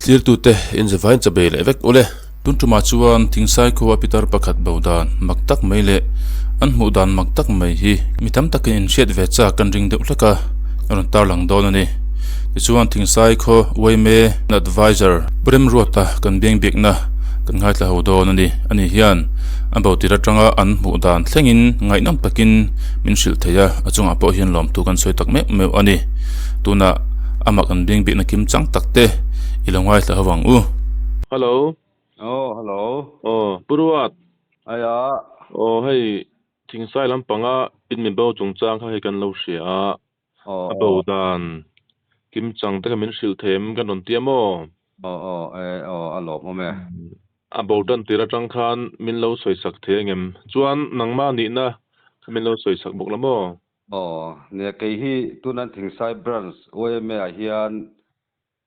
Thlirtute in zavaiin chabei leh vek ule. Tun tumah chuan Thingsai khua pitar pakhat bo dan mak tak mai leh an hmuh dan mak tak mai hi mi tam takin in hriat ve chak kan ring deuh hlek a, a rawn tarlang dawn a ni. Tichuan Thingsai khaw Uaime Adviser Pu Remruata kan biang biakna kan ngaithla ho dawn a ni. Ani hian a bo tir atanga an hmuh dan thlengin ngaihnawm takin min hrilh thei a, a chungah pawh hian lawmthu kan sawi tak meuh meuh a ni. Tunah amah kan biang biakna kim chang tak te i lo ngaithla ho ang u. Hello. Oh, hello. Oh, Pu Ruat. Aia. Oh, hei Thingsai lampanga in mi bo chungchang kha hei kan lo hria a. Oh. A bo dan kim chang te kha min hrilh thei em kan rawn tia maw? Oh, oh, e, oh, a lawm awm e. A bo tan tir atang khan min lo sawi sak thei engem? Chuan nangmah nihna kha min lo sawi sak bawk la maw? Aw, nia kei hi tunan Thingsai Branch YMA ah hian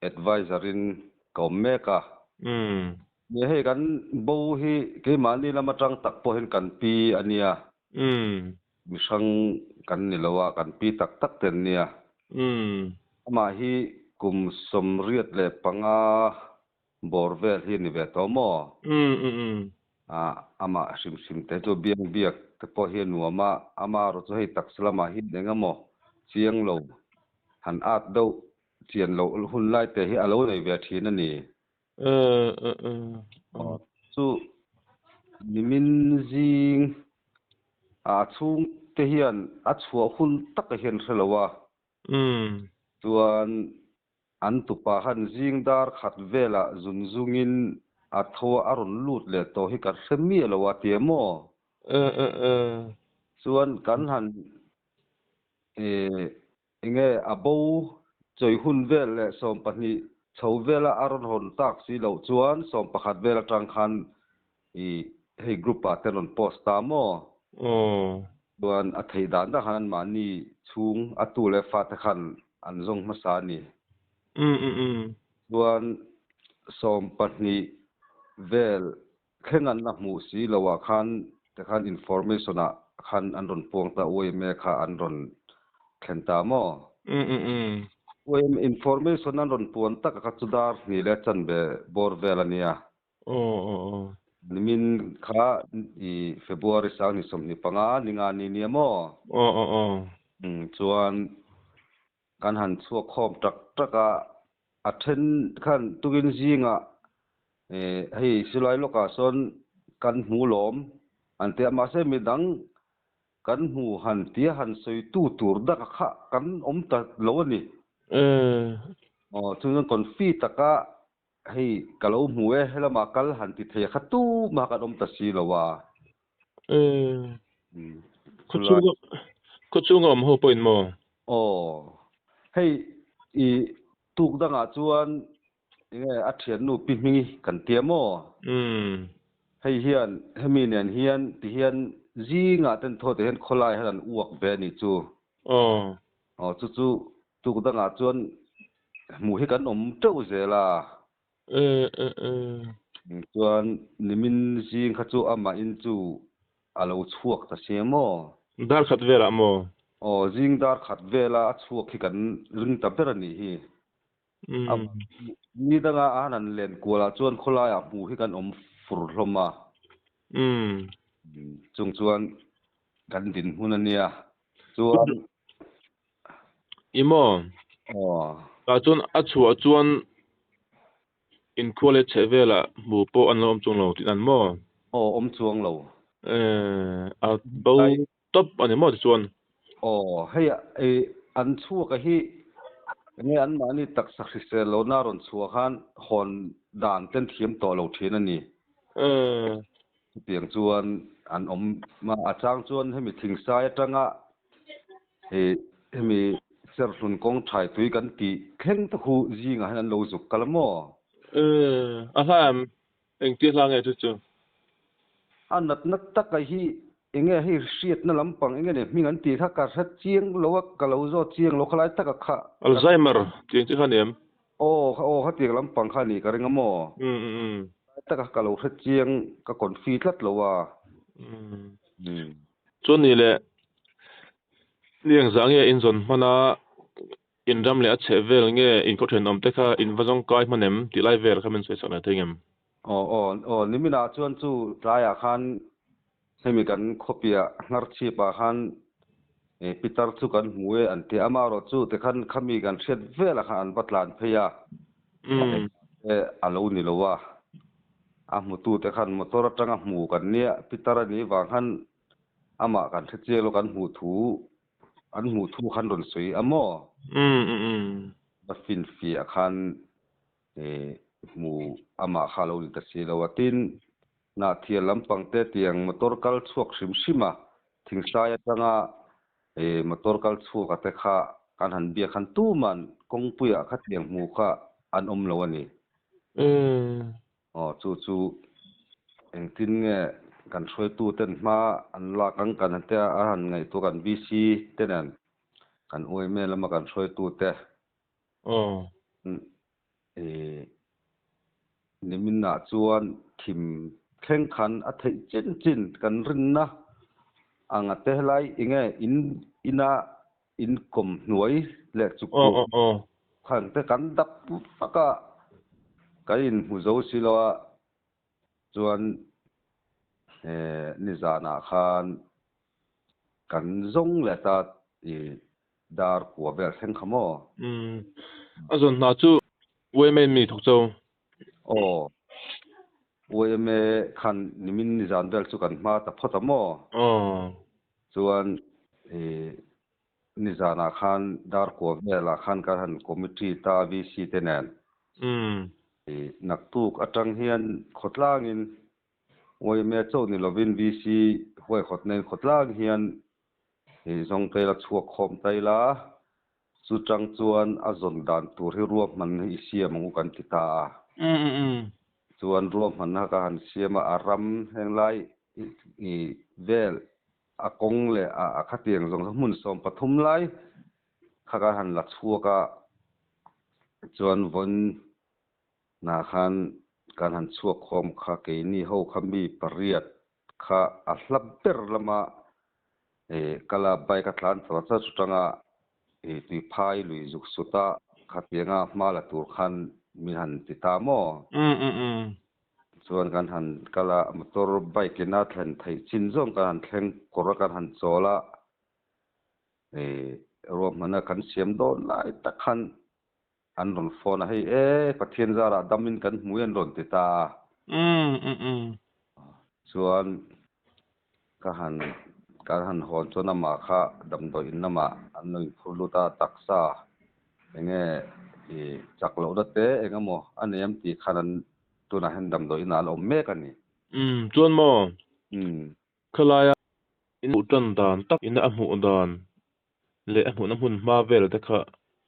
Adviser in ka awm mek a. Nia hei kan bo hi keimahni lam atang tak pawhin kan pi a nia. Mihrang kan ni lo a, kan pi tak tak te an nia. Amah hi kum 85 bawr vel hi a ni ve tawh maw? Amah hrim hrim te chu biang biak te pawh hi a nuam a, ama erawh chu hei taksa lamah hian eng emaw chiang lo han at deuh chian loh hun lai te hi a lo nei ve thin a ni. Chu nimin zing a chhung te hian a chhuah hun taka hian hre lo a. Chuan An tupa han zing dar khat velah zun zungin a tho a rawn lut leh tawh hi kan hre miah lo a ti em aw? Chuan kan han enge a bo chawi hun vel leh 20 chho vela a rawn hawn tak si loh chuan 11 vel atang khan i hei group ah te rawn post ta maw? Chuan a theih dan dah khan anmahni chhung a tu leh fate khan an zawng hmasa a ni. Chuan 20 vel thleng an la hmuh si lo ah khan tikhan information ah khan an rawn puang ta UMA kha an rawn thlen ta maw? UMA information an rawn puan tak a kha chu dar hnih leh chanve bawr vel a nia. Nimin kha i February 25 ninga ni nia maw? Chuan kan han chhuak khawm tak tak a, a then khan tukin zingah hei silai lawkah sawn kan hmu lawm an ti a, mahse midang kan hmu han tia han sawi tu tur dak a kha kan awm ta lo a ni. Aw chuan confi taka Hei ka lo hmu e, helamah kal han ti thei a kha tumah kan awm ta si lo a. Khaw chhunga awm ho pawhin maw? Aw, hei i tuk dangah chuan enge a thiannu Pi Hmingi kan tia maw? Hei hian hemi nen hian ti hian zingah ten thaw te hian khawlai hian an uak ve a nih chu. Aw chu chu tuk dangah chuan hmuh hi kan awm teuh zel a. Chuan nimin zing kha chu amah in chu a lo chhuak ta si maw? Dar khat velah maw? Aw zing dar khat vela a chhuak hi kan ring ta ber a nih hi. Ni danga a han len kualah chuan khawlaiah hmuh hi kan awm fur hlawm a. Chung chuan kan dinhmun a nia. Chuan I maw? Aw. Tah chuan a chhuah chuan inkhua leh chheh velah hmu pawh an lo awm chuang lo tih an maw? Aw, awm chuang lo. A bo tawp a ni maw tichuan? Aw, hei an chhuak a hi enge anmahni taksa hrisel lohna rawn chhuah khan hawn dan ten thiam tawh lo thin a ni. Chutiang chuan an awm a, a chang chuan hemi thingsai atanga hemi serhlun kawng thai tui kan tih thleng te khu zingah hian an lo zuk kal a maw? A hla em? Engtia hla nge chu chu? A natna taka hi enge hei hriatna lampang enge nei hming an tih kha ka hre chiang lo a, ka lo zawt chiang lo khalai taka kha. Alzheimer tih ang chi kha ni em? Aw kha aw khatiang lampang kha ni ka ring a maw? Taka ka lo hre chiang ka confi tlat lo a. Chuan ni leh ni engzah nge in zawn hman a? In ram leh a chheh vel nge in khaw thenawm te kha in va zawng kai hman em tih lai vel kha min sawi sak leh thei ngem? Aw aw aw niminah chuan chu tlaiah khan hemi kan khawpiah hnar chhipah khan pitar chu kan hmu e an ti a, amaherawh chu tikhan khami kan hriat velah khan an va tlan phei a, a lo ni lo a, a hmutute khan motor atanga hmu kan nia, pitar a nih vang khan amah kan hre chiang lo kan hmuh thu An hmuh thu khan rawn sawi a maw? Va finfiah khan hmu amah kha a lo ni ta si lo a. Tin, Hnahthial lampang te tiang motor kal chhuak hrim hrim a, Thingsai atanga motor kal chhuak a te kha kan han biak khan tuman kawngpuiah khatiang hmu kha an awm lo a ni. Aw, chu chu engtin nge kan hruaitu ten hma an lak ang kan te a han ngaihtuah kan VC te nen kan UMA lama kan hruaitu te Aw. I niminah chuan thim thleng khan a theih chin chin kan rinna anga te helai enge in ina inkawm hnuai leh chuk tur khan te kan dap vak a, kan inhmu zo si lo a, chuan nizanah khan kan zawng leh ta i dar kua vel thleng kha maw? Umm, a zawn hna chu YMA in mi thawk cho? Aw, YMA khan nimin nizan vel chu kan hma ta phawt a maw? Aw. Chuan i nizanah khan Darkua velah khan kan han committee ta VC te nen i naktuk atang hian khawtlangin YMA chauh ni lovin VC huaihawt nen khawtlang hian i zawng tail a chhuak khawm tail a, chutang chuan a zawn dan tur hi ruahman hi i siam ang u kan ti ta a. Chuan ruahmanna ka han siam a, a ram henglai i vel A kawng leh a khatiang zawng zawng hmun 13 lai kha kan han la chhuak a, chuan vawn hna khan kan han chhuak khawm kha keini ho kha mi pariat kha a hla ber lama kal a bike a tlan char char chu tanga tuiphai lui zuk sut a khatianga hma la tur khan min han ti ta maw? Chuan kan han kal a, motor bike in a thlen theih chin zawng kan han thleng kawr a kan han chawl a, ih ruahmanna kan siam dawn lai tak khan an rawn phone a, hei e Pathian zarah dam in kan hmui an rawn ti ta a. Chuan ka han kan han hawn chuan amah kha damdawi in lamah an lo inphur lut a, taksa enge ih chak lohna te eng emaw a nei em tih khan an Tunah hian damdawi inah an awm mek a ni. Umm, chuan maw? Umm. Khalaia in hmuh tan dan tak ina a hmuh dan leh a hmuhna hmun hma vel te kha.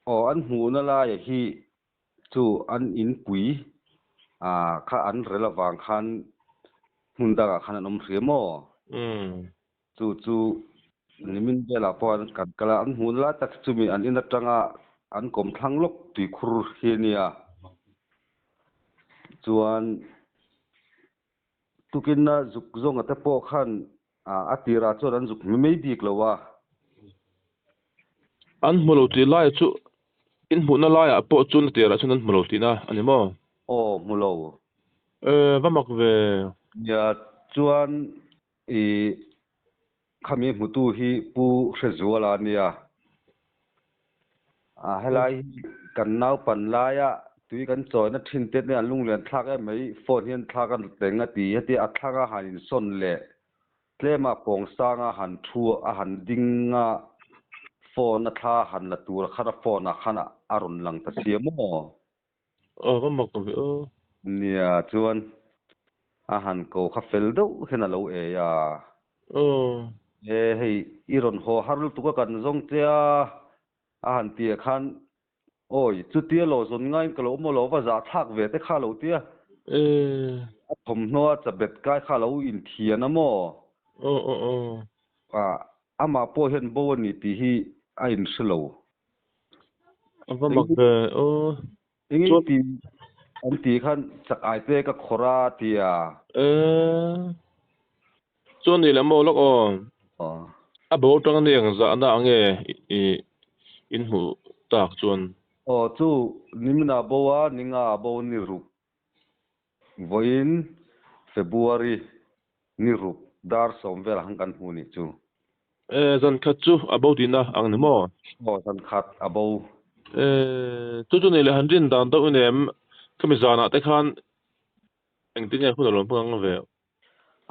Aw, an hmuhna laia hi chu an inpui ah kha an rel avang khan hmun dangah khan an awm hria maw? Umm. Chu chu nimin velah pawh an kan kal a, an hmuhna lai tak chumi an in atanga an kawm thlang lawk tuikhur hi a nia. Chuan tukinna zuk zawnga te pawh khan a tirah chuan an zuk hmu mai bik lo a. An hmu lo tih laiah chu in hmuhna laiah pawh chuan a tirah chuan an hmu lo tihna a ni maw? Aw, hmu lo. E, va mak ve. Nia, chuan I khami hmutu hi Pu Hrezuala a nia. A helai hi kan naupan laia tui kan chawina thin te nia an lunglian thlak em mai, phone hian thlak a teng a ti hetia a thlanga han insawn leh tlema pawng sanga han thu a han ding a phone a thla han la tur khan a phone ah khan a rawn lang ta sia maw? Aw ka mak ve aw. Nia chuan a han ko kha fel deuh hian a lo ei a. Aw. E hei i rawn haw har lutuk a kan zawng che a, a han ti ah khan awi chutia lo zawn ngaiin ka lo awm lo va zahthlak ve te kha a lo ti a. E. A thawmhnaw a chabet kai kha a lo inthian a maw? Aw aw aw. Ah amah pawh hian bo a ni tih hi a inhre lo. A va mak ve aw. Eng ti an ti khan chak ai te ka khawr a ti a. Eh. Chuan ni leh maw lawk aw. Aw. A bo atang a ni ang zah na ange i in hmuh tak chuan? Aw chu nimin ah bo a, ninga ah bo ni ruk. Vawiin February ni ruk dar sawm velah khan kan hmu nih chu. E, zan khat chu a bo tihna ang ni maw? Aw, zan khat a bo. E, chu chu nei leh han rin dan deuh i nem, khami zanah te khan engtin nge hun a lo hmang ang ve?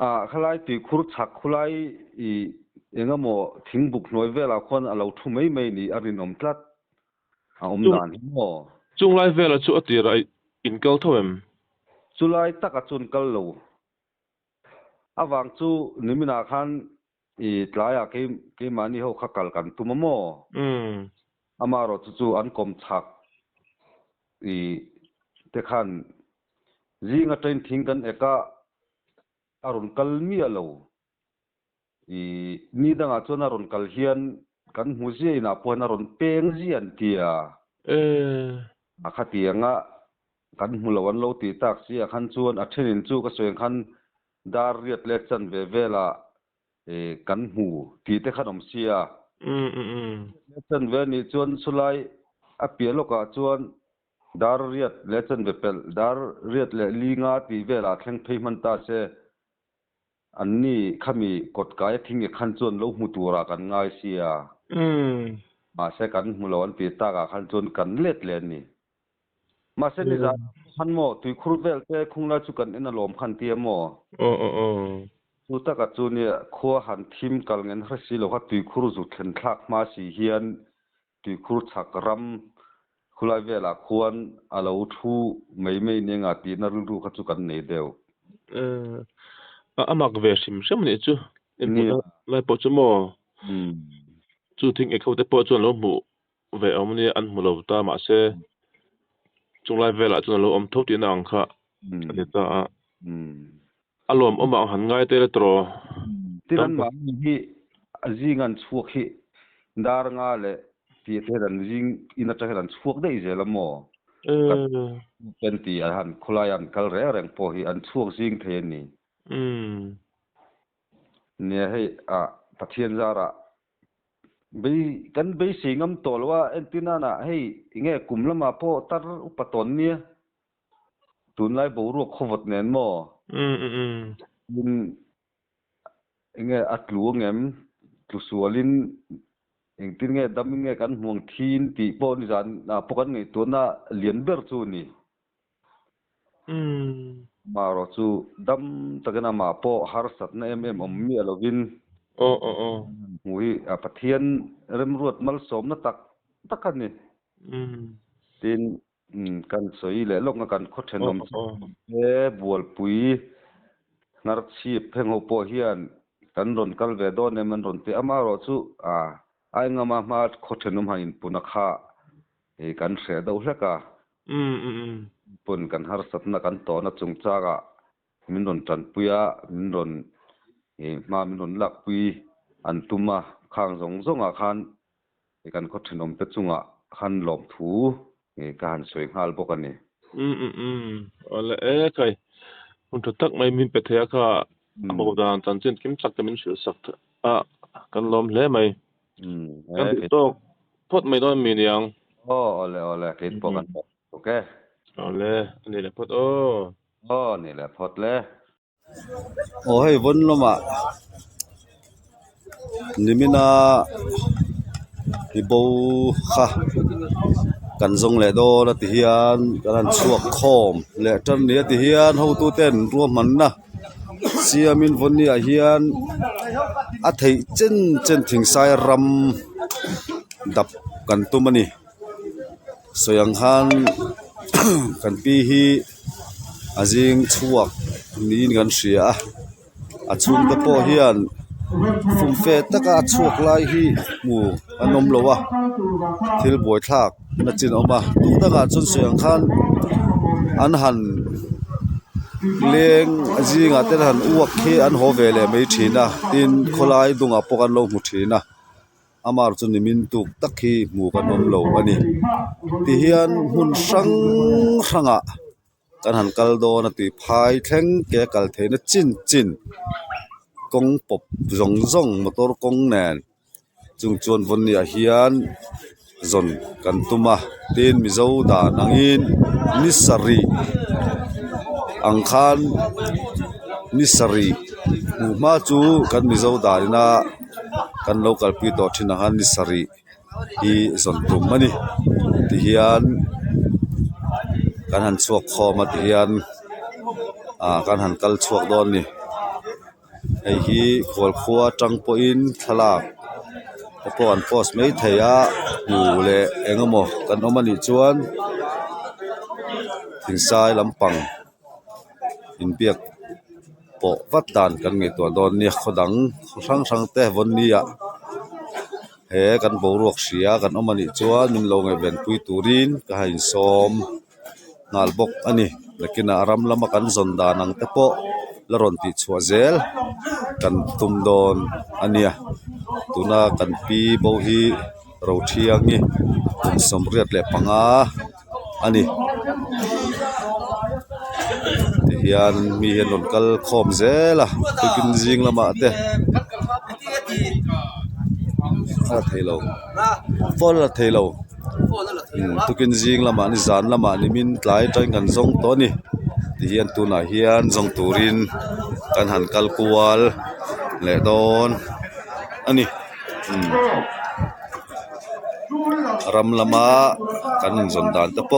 Ah, khalai tuikhur chhak khulai i engemaw thingbuk hnuai velah khuan a lo thu mai mai nih a rinawm tlat. A awm dan hi maw? Chunglai velah chu a tirah in kal tho em? Chulai taka chuan kal lo. Avang chu niminah khan i tlaiah kei keimahni ho kha kal kan tum a maw? Amaherawh chu chu an kawm chhak i te khan zing atangin thing kan ek a, a rawn kal miah lo. I ni dangah chuan a rawn kal hian kan hmu zia inah pawh hian a rawn peng zia an ti a. A khatianga kan hmu lo an lo tih tak si ah khan chuan a thenin chu ka sawi ang khan dar riat leh chanve velah kan hmu tih te khan awm sia. Riat leh chanve anih chuan chulai a piah lawkah chuan dar riat leh chanve pelh dar riat leh li nga tih velah thleng phei hman ta se. Anni khami kawtkai a thing e khan chuan lo hmu turah kan ngai sia. Mahse kan hmu lo an tih takah khan chuan kan let leh a ni. Mahse nizan ah pawh khan maw tuikhur vel te khunglai chu kan en alawm khan tia maw? Chu takah chu nia khua han thim kal ngen hre si lo kha tuikhur zu thlen thlak hma si hian Tuikhur chhak ram khulai velah khuan a lo thu mai mai nia nga tihna rilru kha chu kan nei deuh. A mak ve hrim hrim anih chu. Inhmuhna lai pawh chu maw? Chu thing ek ho te pawh chuan lo hmuh ve awm ania an hmu lo ta mahse chunglai velah chuan a lo awm tho tihna ang kha a ni ta a. A lawmawm ang han ngai tel tawh. Tin an mahni hi a zing an chhuak hi dar nga leh tih te hian an zing in atang hian an chhuak daih zel a maw? Kan pen tih a han khawlai an kal reng reng pawh hi an chhuak zing thei a ni. Nia hei a Pathian zarah bei kan beisei ngam tawh lo a entir nana hei enge kum lamah pawh tar upa tawn nia. Tunlai boruak khawvawt nen maw? Tin, enge a tlu angem? Tlu sualin engtin nge dam in nge kan hmu ang thin tih pawh nizan ah pawh kan ngaihtuahna lian ber chu a ni. Amaherawh chu dam takin amah pawh harsatna em em awm miah lovin hmu hi Pathian remruat malsawmna tak tak a ni. Tin, Kan sawi leh lawk nga kan khaw thenawm te bualpui hnarchhip heng ho pawh hian kan rawn kal ve dawn em an rawn ti a, amaherawh chu a engama hma khaw thenawm han inpun a kha kan hreh deuh hlek a, inpun kan harsatna kan tawhna chungchangah min rawn tanpui a, min rawn hma min rawn lakpui an tum a, khang zawng zawngah khan Hei kan khaw thenawmte chungah khan lawmthu ka han sawi nghal bawk a ni. Umm umm umm awle e kai hun tha tak mai min pe thei a kha a bo dan chanchin kim chak te min hrilh sak a kan lawm hle mai. Kan duh tawk phawt mai dawn mi niang. Aw awle awle kei pawh kan tawk bawk e. Awle a ni leh phawt aw. Aw ni leh phawt le. Aw hei vawn lamah nimina mibo kha kan zawng leh dawn a ti hian kan han chhuak khawm leh tan ni a ti hian hotu ten ruahmanna siamin vawn ni ah hian a theih chen chen thingsai ram dap kan tum a ni. Sawi ang khan kan pi hi a zing chhuak niin kan hria a a chhungte pawh hian fumfe taka a chhuak lai hi hmu an awm lo a thil buaithlak na chin a awm a tuk dangah chuan sawi ang khan an han leng zingah te an han uak hi an haw ve leh mai thin a tin khawlai dungah pawh an lo hmu thin a. Amar chu nimin tuk tak hi hmuh kan awm lo a ni tihian hmun hrang hrangah kan han kal dawn a tih phai thleng ke a kal theihna chin chin kawng pawp zawng zawng motor kawng nen chung chuan vawnni ah hian. Zawn kan tum a, tin Mizo dan angin ni sarih ang khan ni sarih hmuh hma chu kan Mizo danina kan lo kalpui tawh thin ang khan ni sarih hi zawn tum a ni. Tihian kan han chhuak khawm a tihian ah kan han kal chhuak dawn a ni. Hei hi khualkhua atang pawhin thlalak te pawh an post mai thei a hmu leh eng emaw kan awm anih chuan thingsai lampang inbiak pawh vat dan kan ngaihtuah dawn nia khaw dang khaw hrang hrang te vawnni ah he kan boruak hria kan awm anih chuan min lo ngaihvenpui turin ka ha insawm. Nghal bawk a ni. Nakinah ram lama kan zawn dan ang te pawh la rawn tih chhuah zel kan tum dawn a nia. Tuna kan pi bo hi Rothiangi kum 85 a ni. Tihian mi hi an rawn kal khawm zel a tukin zing lamah te a la thei lo phone a la thei lo. Tukin zing lamah ni zan lamah nimin tlai atangin kan zawng tawh a ni tihian tunah hian zawng turin kan han kal kual leh dawn a ni ram lama kan inzawn dan te pawh.